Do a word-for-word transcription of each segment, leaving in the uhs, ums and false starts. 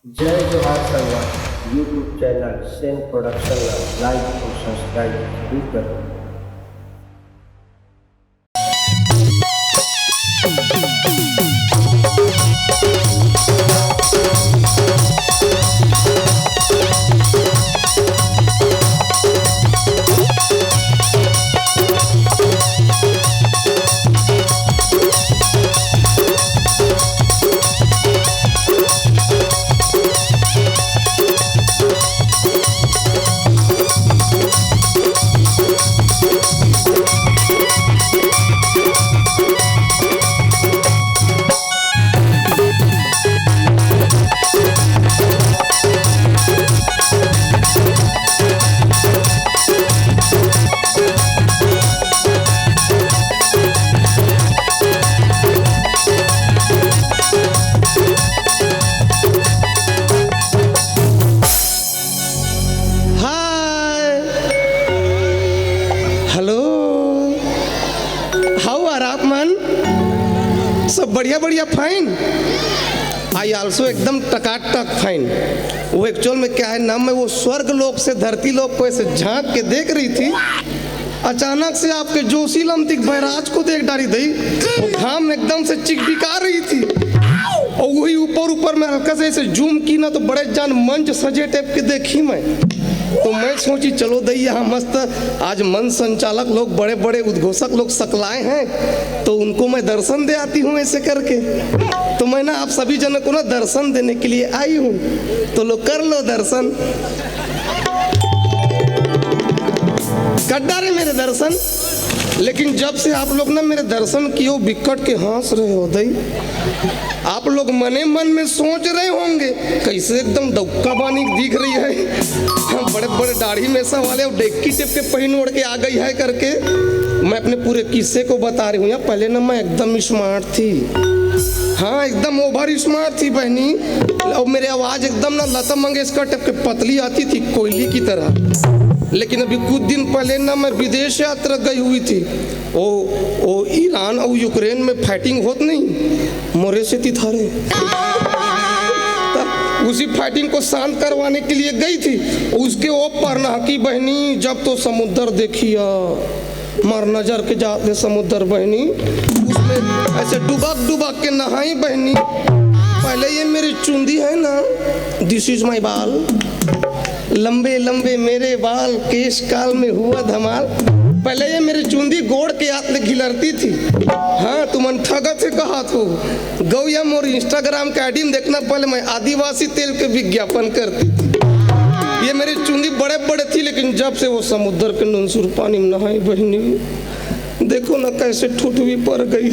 जय जोहार संगवारी, YouTube चैनल सेन प्रोडक्शन ला लाइक अउ सब्सक्राइब जरूर करो। हाय, हेलो, हाउ आर आप मन? सब बढ़िया बढ़िया, फाइन। आई ऑल्सो एकदम टकाटक फाइन। वो एक्चुअल में क्या है ना, मैं वो स्वर्ग लोक से धरती लोक को ऐसे झांक के देख रही थी, अचानक से आपके जोशीलम तिक बैराज को देख डारी दई। वो घाम एकदम से चिकबिका रही थी, और वही ऊपर ऊपर में हल्का से ऐसे जूम की ना, तो बड़े जान मंच सजे टाइप के देखी मैं। तो मैं सोची, चलो दई, यहाँ मस्त आज मंच संचालक लोग, बड़े बड़े उद्घोषक लोग सकलाए हैं, तो उनको मैं दर्शन दे आती हूँ ऐसे करके। तो मैं ना आप सभी जनों को ना दर्शन देने के लिए आई हूँ, तो लो, कर लो दर्शन। कर डारे मेरे दर्शन। लेकिन जब से आप लोग ना मेरे दर्शन कियो, बिकट के हंस रहे हो दई। आप लोग मने मन में सोच रहे होंगे, कैसे एकदम डौका बानी दिख रही है, बड़े बड़े दाढ़ी मेसा वाले और डेक्की टेप के पहन ओढ़ के आ गई है करके। मैं अपने पूरे किस्से को बता रही हूँ यार। पहले ना मैं एकदम स्मार्ट थी, हाँ, एकदम ओवर स्मार्ट थी बहनी। और मेरी आवाज एकदम ना लता मंगेशकर टाइप के पतली आती थी, कोयली की तरह। लेकिन अभी कुछ दिन पहले ना मैं विदेश यात्रा गई हुई थी। ओ, ओ ईरान और यूक्रेन में फाइटिंग होत नहीं, मोरे से तिथारे। तब उसी फाइटिंग को शांत करवाने के लिए गई थी। उसके ओ परनहकी बहनी, जब तो समुद्र देखिया, मार नजर के जाते समुद्र बहनी, उसमें ऐसे डुबक डुबक के नहाई बहनी। पहले ये मेरी चुंदी है ना, दिस इज माई बाल, लंबे लंबे मेरे बाल, केश काल में हुआ धमाल। पहले ये मेरी चुंदी गोड़ के हाथ ले घिलरती थी। हाँ, तुमन ठगत है कहा तू। गौया मोर Instagram के आईडी में देखना, पहले मैं आदिवासी तेल के विज्ञापन करती थी। ये मेरी चुंदी बड़े बड़े थी, लेकिन जब से वो समुद्र के नुनसुर पानी में नहाई बहनी, देखो ना कैसे ठुठवी पर गई।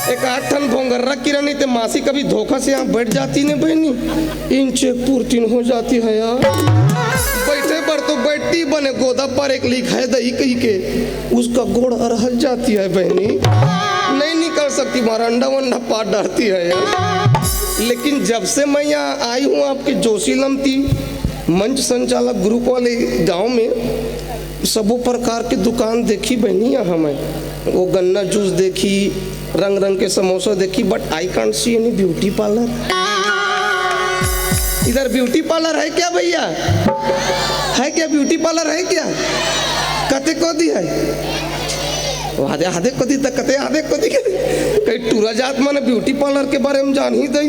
एक आठ ठन भोंगर्रा किरा नहीं ते मासी कभी धोखा से यहाँ बैठ जाती ने बहनी, इंच एक पुरतिन हो जाती है यार। बैठे पर तो बैठती बने, गोदा पर एक लिखाए दही कही के उसका गोड़ अरहल जाती है बहनी, नहीं निकल सकती, मारा अंडा वंडा पार डालती है यार। लेकिन जब से मैं यहाँ आई हूँ आपके जोशीलम ती मंच संचालक ग्रुप वाले गांव में, सबो प्रकार के दुकान देखी बहनी यहाँ मैं। वो गन्ना जूस देखी, रंग रंग के समोसा देखी, but I can't see any beauty parlour। इधर ब्यूटी पार्लर है क्या भैया? है क्या, ब्यूटी पार्लर है क्या? कते कोती है? वो आधे आधे कोती तक कते आधे कोती के। कहीं टूरा जात माने ब्यूटी पार्लर के बारे में जान ही दई।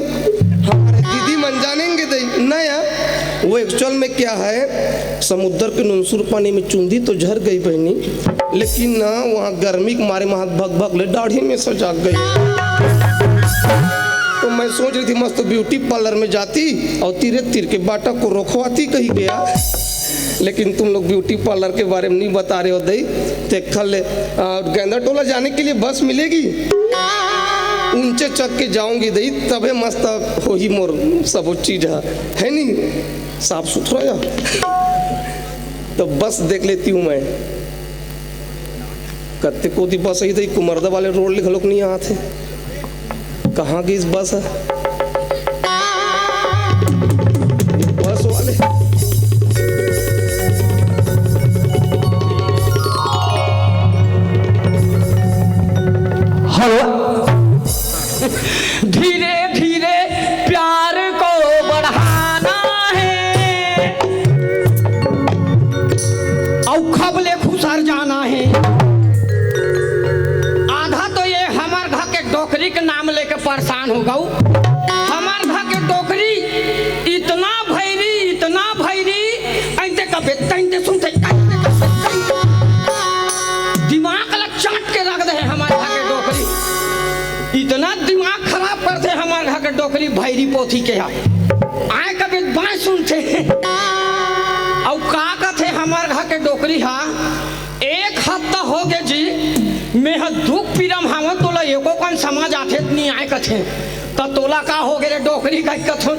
हमारे दीदी मन जानेंगे दई। नया वो एक्चुअल में क्या है, समुद्र के नुनसुर पानी में चुंदी तो झर गई बहनी, लेकिन ना वहाँ गर्मी के मारे में हाथ भग भग ले दाढ़ी में सजाग गई। तो मैं सोच रही थी मस्त ब्यूटी पार्लर में जाती और तीरे तीर के बाटा को रोकवाती कही गया। लेकिन तुम लोग ब्यूटी पार्लर के बारे में नहीं बता रहे हो दई। ते कल, आ, गेंदा टोला जाने के लिए बस मिलेगी, ऊंचे चक के जाऊंगी दई, तबे मस्त होही मोर सब चीज है, है नहीं, साफ सुथरा या। तो बस देख लेती हूँ मैं। कत्ते कोती बस आई दई, कुमरदा वाले रोड ले घलोक नहीं आत हे। कहाँ गई इस बस? बस वाले। हेलो। धीरे धीरे के नाम लेके परेशान हो गऊ। हमार घर के डोकरी इतना भैरी, इतना भैरी, अइते कबे तइते सुनते, अइते कबे तइते। दिमाग ला चाट के रख दे हमार घर के डोकरी। इतना दिमाग खराब करथे हमार घर के डोकरी भैरी पोथी के हा। आय कबे बाय सुनथे। अउ का कथे हमार घर के डोकरी हा, एक हफ्ता हो गे जी, मैं ह दुख पीरा म हावं, तोला एको कन समझ आथे त नइ आय कथे। त तोला का हो गे रे डोकरी कहि कथों,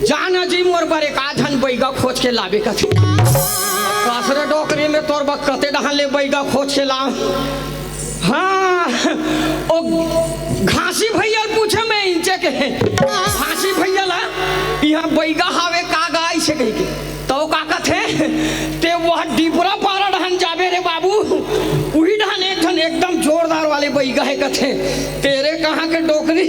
जा न जी मोर बर एक आध झन बइगा खोज के लाबे कथे। कस रे डोकरी, मैं तोर बर कते डहन ले बइगा खोज के लावं। हाँ, ओ घासी भैया ल पूछे मैं इंचे के। घासी भैया ला, इहाँ बइगा हावे का गा अइसे कहिके। त ओ का कथे, ते वो डिपरा पारा डहन जाबे रे बाबू, उही डहन एक ठन एकदम जोरदार वाले बइगा हे कथे। तेरे कहाँ के डोकरी,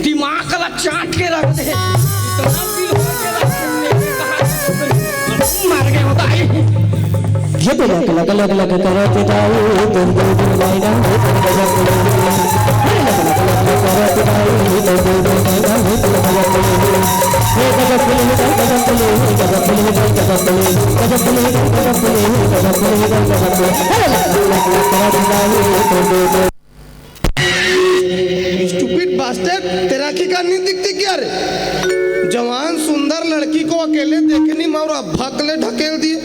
दिमाग ला चाट के रख दे। इतना बिल हो के रख दे, तेरे कहाँ के डोकरी। मार के होता है। ये तो लग, लग, लग, लग करत दाऊ, तुम दो दो लाइना, तुम गजब, लग, लग, लग करत दाऊ, तुम दो दो लाइना, तुम गजब, गजब, गजब, Stupid bastard, तेरा आँखी का नहीं दिखती क्या रे? जवान सुंदर लड़की को अकेले देखनी मारा, भक ले ढकेल दिए।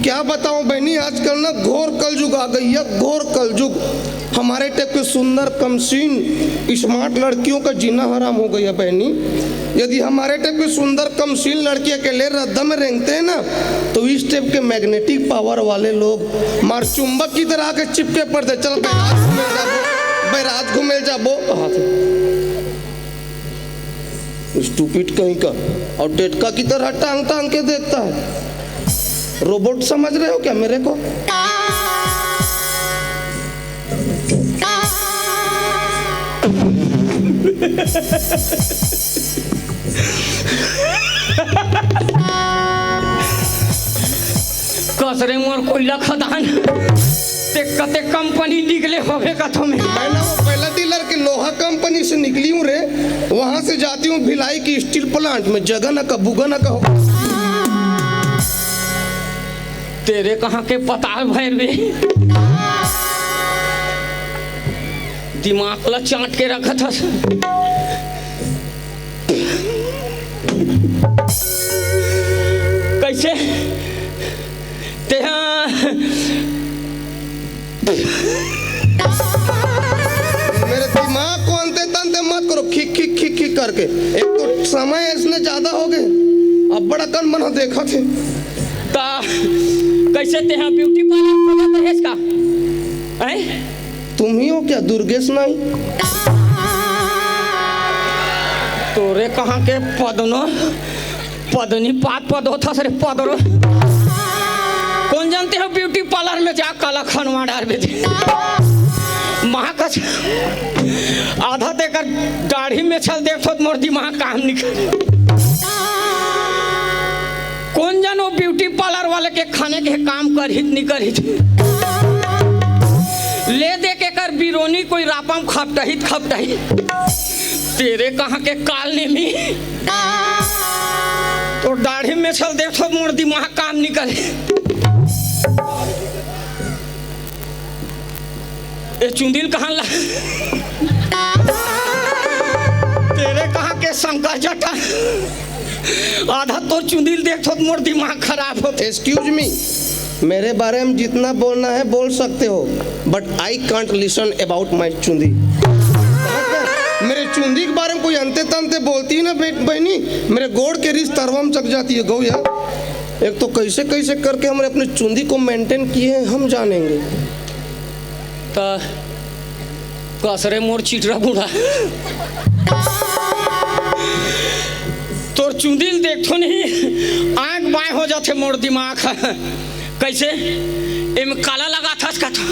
क्या बताऊं बहनी, आजकल ना घोर कलयुग आ गई है, घोर कलयुग। हमारे टाइप के सुंदर कमसीन स्मार्ट लड़कियों का जीना हराम हो गया बहनी। यदि हमारे टाइप के सुंदर कमसीन लड़की अकेले रद्दा में रेंगते हैं ना, तो इस टाइप के मैग्नेटिक पावर वाले लोग मार चुंबक की तरह आके चिपके पड़ते। चल बैराज घूमे जाबो, बैराज घूमे जाबो। कहाँ से? स्टूपिड कहीं का। और टेटका की तरह टांग टांग के देखता है। रोबोट समझ रहे हो क्या मेरे को? कस रे मोर कोयला खदान, ते कते कंपनी निकले होबे कथो में। मैं ना वो पहला डीलर के लोहा कंपनी से निकली हूँ रे, वहां से जाती हूँ भिलाई की स्टील प्लांट में, जगह ना का बुगा ना का हो। तेरे कहाँ के पताल भैर बे, दिमाग ला चाट के रखत हस। कैसे? तेहा मेरे दिमाग को अंते तंते मत करो, खिक खिक खिक खिक करके। एक तो समय इसने ज्यादा हो गए, अब बड़ा कन मन देखा थे। ता कैसे तेहा ब्यूटी पार्लर खोलत रहेस का? हैं? तुम ही हो क्या दुर्गेश नाई? तोरे कहाँ के पदनो, पदनी पात पद होता सरे पदनो। कौन जानते हो ब्यूटी पार्लर में जा काला खनवा डार बेचे। महाकच आधा तेकर दाढ़ी में छल देख तो मोर दिमाग काम निकल। कौन जानो ब्यूटी पार्लर वाले के खाने के काम करही त नी करही त। ले दे के कर बिरोनी कोई रापम खपटही त खपटही। तेरे कहाँ के काल नेमी। तो दाढ़ी में छल देख तो मोर दिमाग काम निकले। ए चुंदिल कहाँ ला? तेरे कहाँ के शंकर जटा? आधा तोर चुंदिल देख तो मोर दिमाग खराब होथे। Excuse me, मेरे बारे में जितना बोलना है बोल सकते हो, but I can't listen about my चुंदी। मेरे चुंदी के बारे में कोई अंते तंते बोलती है ना बे-, बहनी, मेरे गोड़ के रिस तरवा में चक जाती है गौ यार। एक तो कैसे कैसे करके हमने अपनी चुंदी को मेंटेन किए हैं, हम जानेंगे। त कस रे मोर चिटरा बूढ़ा, तोर चुंदिल देखथो नहीं, आंख बाय हो जाथे मोर दिमाग। कैसे? एम काला लगाथस कथा?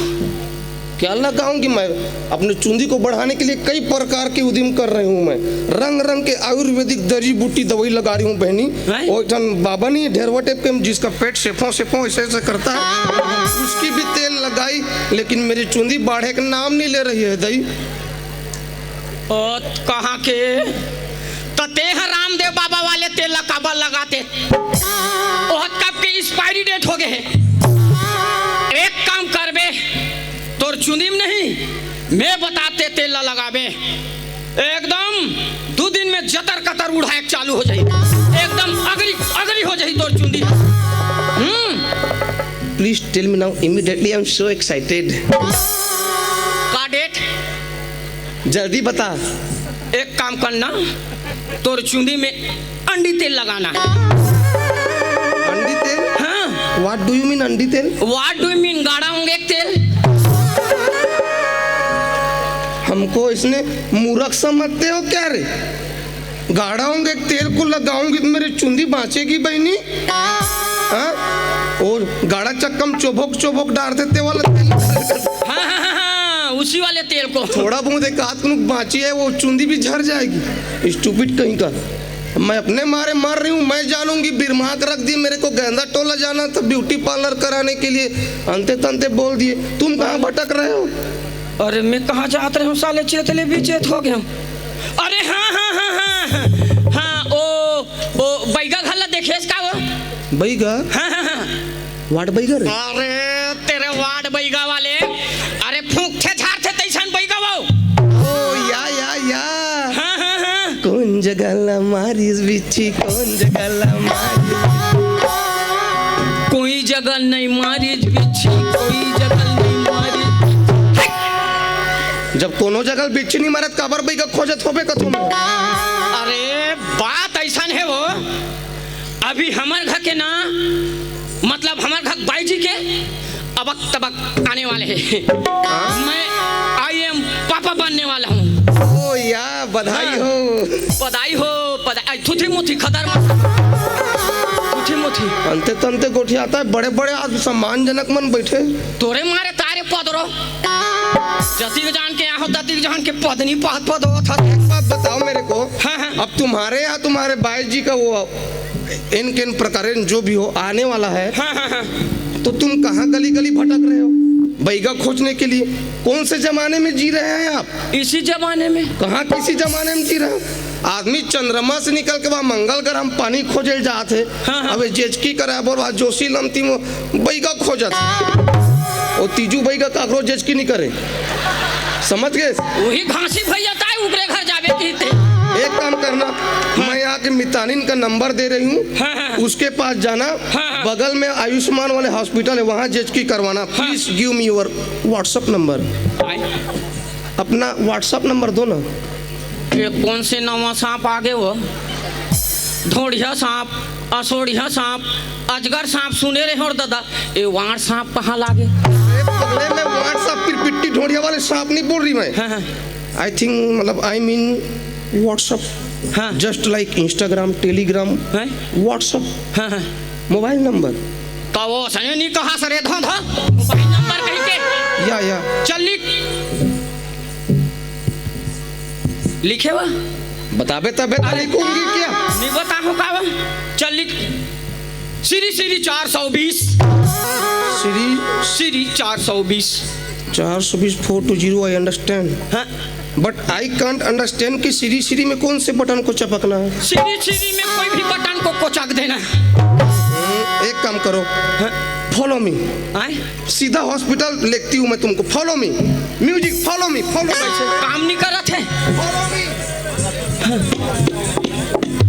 क्या लगाऊंगी मैं? अपनी चुंदी को बढ़ाने के लिए कई प्रकार के उद्यम कर रही हूँ मैं। रंग रंग के आयुर्वेदिक दरी बूटी दवाई लगा रही हूँ बहनी। हैं? वो एक ठन बाबा नहीं है, ढेरवा टाइप के, जिसका पेट सेफों सेफों ऐसे ऐसे करता है, उसकी भी तेल लगाई, लेकिन मेरी चुंदी बाढ़े का नाम नहीं ले रही है दई। ओ, कहाँ के? त तें ह रामदेव बाबा वाले तेल ला काबर लगाते? ओह कब के expiry date हो गे हे। एक काम करबे, तोर चुंदी में नहीं, मैं बताते तेल ला लगाबे, एकदम दू दिन में जतर कतर उड़ाए चालू हो जाही, एकदम अगरी अगरी हो जाही तोर चुंदी। हम्म। Please tell me now immediately, I am so excited. का date? जल्दी बता। एक काम करना, तोर चुंदी में अंडी तेल लगाना। अंडी तेल? हाँ। What do you mean अंडी तेल? What do you mean गाड़ा होंगे एक तेल? हमको इसने मूर्ख समझते हो क्या रे? गाड़ा होंगे एक तेल को लगाऊंगी तो मेरी चुंदी बांचेगी बहनी? हाँ? और गाड़ा चक्कम चोभोक चोभोक डार देते वाला तेल। हाँ, हाँ, हाँ, हाँ, उसी वाले तेल को। थोड़ा बहुत एक आध कुनुक बांची है, वो चुंदी भी झर जाएगी। Stupid कहीं का। मैं अपने मारे मर रही हूँ, मैं जानूंगी, बिरमाक रख दी मेरे को, गेंदा टोला जाना था beauty parlour कराने के लिए, अंते तंते बोल दिए। तुम कहाँ भटक रहे हो? अरे, मैं कहाँ जात रहे हूँ साले, चेत ले भी चेत हो गया हूँ। अरे हाँ, हाँ, हाँ, हाँ, हाँ, ओ, ओ, बैगा घर ला देखेस का वो? बैगा? हाँ, हाँ, हाँ। वार्ड बैगा रे? अरे, तेरे वार्ड बैगा वाले, अरे, फूंकथे झारथे तैसन बैगा वो। ओ, या, या, या। हाँ, हाँ, हाँ। कोन जगह ला मारिस बिच्छी, कोन जगह ला मारिस? कोई जगह नहीं मारिस बिच्छी, कोई जगह नहीं मारिस। जब कोनो जगह बिच्छी नहीं मारत, काबर बैगा खोजत होबे कथो में? अरे, बात ऐसन हे वो, अभी हमर घर के ना, मतलब हमर घर बाई जी के अबक तबक आने वाले हैं। हाँ? मैं I am पापा बनने वाला हूँ। ओ या, बधाई हाँ। हो। बधाई हो, बधाई। थुथी मुथी खतर मत। थुथी मुथी। अंते तंते गोठियाता है, बड़े बड़े आज सम्मानजनक मन बैठे। तोरे मारे तारे पदरो। जतिक जान के यहाँ हो, ततिक जान के पदनी पद पद होत हस। एक बात बताओ मेरे को, हाँ, हाँ। अब तुम्हारे यहाँ तुम्हारे बाई जी का वो इन किन प्रकार जो भी हो आने वाला है, हाँ, हाँ, हाँ। तो तुम कहाँ गली गली भटक रहे हो बैगा खोजने के लिए? कौन से जमाने में जी रहे हैं आप? इसी जमाने में। कहाँ किसी जमाने में जी रहे हो? आदमी चंद्रमा से निकल के वहाँ मंगल ग्रह में पानी खोजे जात हे। हाँ, हाँ। अबे जेचकी करे बोल, वहाँ जोशी लमती में बैगा खोजत। वो तीजू बैगा काकरो जेचकी नहीं करे। समझ गए? वही घासी भैया ताई उगरे घर जाबे कहिथे। एक काम करना, मैं यहाँ के मितानिन का नंबर दे रही हूँ, हाँ, हाँ। उसके पास जाना। हाँ, हाँ। बगल में आयुष्मान वाले हॉस्पिटल है, वहाँ जेचकी करवाना। हाँ। Please give me your WhatsApp number। आए। अपना WhatsApp नंबर दो ना। ये कौन से नवा सांप आ गे वो? धोड़िया सांप, असोड़िया सांप, अजगर सांप सुने रहे हो दादा, ये वाण सांप कहाँ लागे? अरे पगले, मैं वाण सांप, पिरपिट्टी ढोड़िया वाले सांप नहीं बोल रही मैं। हाँ, हाँ। I think, मतलब, I mean WhatsApp। हाँ। Just like Instagram, Telegram, हैं? WhatsApp। हाँ, हाँ। Mobile number. का वो सने नहीं कहा सरे धो धो? मोबाइल नंबर कहीं के? या, या। चल लिख। लिखे बा? बताबे तबे तो अरे, लिखूंगी क्या? नहीं बताओ का बा? चल लिख। श्री श्री चार सौ बीस। श्री श्री चार सौ बीस। चार सौ बीस, four two zero, I understand। हाँ। But I can't understand कि श्री श्री में कौन से बटन को चपकना है। श्री श्री में कोई भी बटन को कोचक देना। हम्म, एक काम करो। हाँ। Follow me। आए? सीधा हॉस्पिटल लेगती हूँ मैं तुमको। Follow me। Music, follow me, follow me। काम नहीं करत है। Follow me।